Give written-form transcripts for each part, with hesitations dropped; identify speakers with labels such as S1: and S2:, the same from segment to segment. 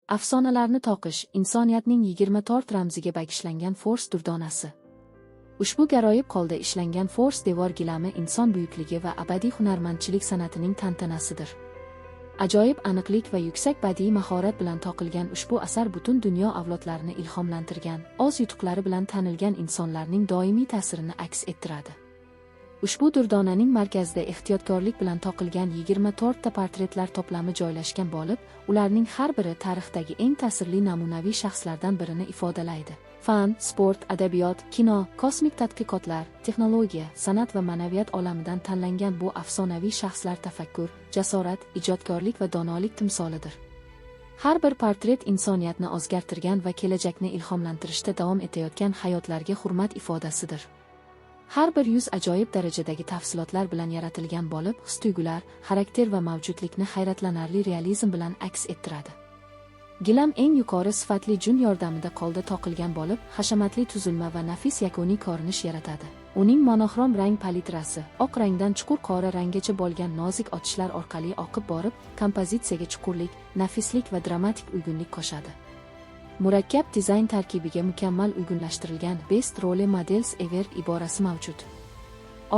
S1: Afsonalarni toqish insoniyatning 24 ramziga bag'ishlangan fors durdonasi. Ushbu garoyib qo'lda ishlangan fors devor gilami inson buyukligi va abadiy hunarmandchilik san'atining tantanasidir. Ajoyib aniqlik va yuksak badiiy mahorat bilan toqilgan ushbu asar butun dunyo avlodlarini ilhomlantirgan, o'z yutuqlari bilan tanilgan insonlarning doimiy ta'sirini aks ettiradi. Ushbu durdonaning markazida ehtiyotkorlik bilan toqilgan 24 ta portretlar to'plami joylashgan bo'lib, ularning har biri tarixdagi eng ta'sirli namunaviy shaxslardan birini ifodalaydi. Fan, sport, adabiyot, kino, kosmik tadqiqotlar, texnologiya, san'at va ma'naviyat olamidan tanlangan bu afsonaviy shaxslar tafakkur, jasorat, ijodkorlik va donolik timsolidir. Har bir portret insoniyatni o'zgartirgan va kelajakni ilhomlantirishda davom etayotgan hayotlarga hurmat ifodasidir. Har bir yuz ajoyib darajadagi tafsilotlar bilan yaratilgan bo'lib, his-tuyg'ular, xarakter va mavjudlikni hayratlanarli realizm bilan aks ettiradi. Gilam eng yuqori sifatli jun yordamida qo'lda toqilgan bo'lib, hashamatli tuzilma va nafis yakuniy ko'rinish yaratadi. Uning monoxrom rang palitrasi oq rangdan chuqur qora ranggacha bo'lgan nozik o'tishlar orqali oqib borib, kompozitsiyaga chuqurlik, nafislik va dramatik uyg'unlik qo'shadi. Murakkab dizayn tarkibiga mukammal uyg'unlashtirilgan "Best Role Models Ever" iborasi mavjud.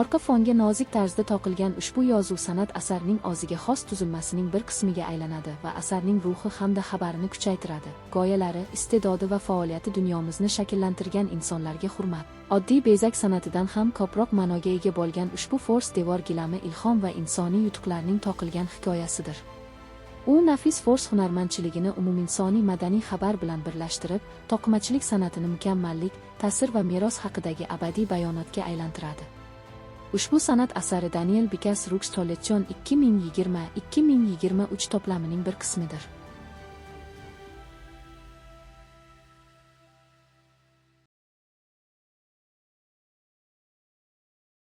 S1: Orqa fonga nozik tarzda toqilgan ushbu yozuv san'at asarining o'ziga xos tuzilmasining bir qismiga aylanadi va asarning ruhi hamda xabarini kuchaytiradi. G'oyalari, iste'dodi va faoliyati dunyomizni shakllantirgan insonlarga hurmat. Oddiy bezak san'atidan ham ko'proq ma'noga ega bo'lgan ushbu fors devor gilami ilhom va insoniy yutuqlarning toqilgan hikoyasidir. U nafis fors hunarmandchiligini umuminsoniy madaniy xabar bilan birlashtirib, toqimachilik san'atini mukammallik, ta'sir va meros haqidagi abadiy bayonotga aylantiradi. Ushbu san'at asari Daniel Bikas Rugs Collection 2020-2023 to'plamining bir qismidir.